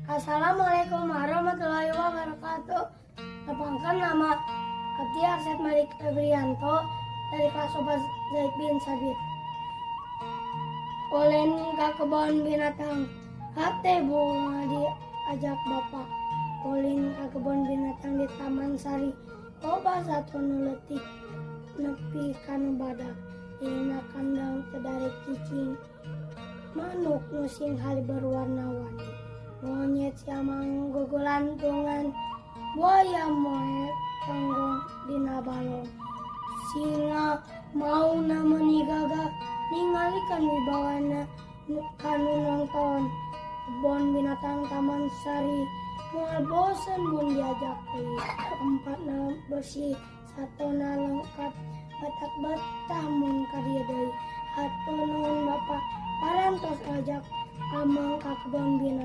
Assalamualaikum warahmatullahi wabarakatuh. Tepangkeun, nama abdi Arsyad Malik Febrianto dari kelas 4 Zaid bin Sabit. Ulin ka kebon binatang, hate bungah diajak bapak. Ulin ka kebon binatang di Taman Sari, loba sato nu leutik nepi ka nu badag. Dina kandang teh daek cicing manuk nu singhari berwarna-warni. Monyet siamang gogolantungan, buaya moe tonggong dina balong. Singa maungna meuni gagah ningalikeun wibawana ka nu nongton. Kebon binatang Taman Sari moal bosen mun diajak deui. Tempatna bersih, satona lengkap, matak betah mun ka dieu deui. Hatur nuhun, Bapak, parantos ajak Amang ka kebon binatang.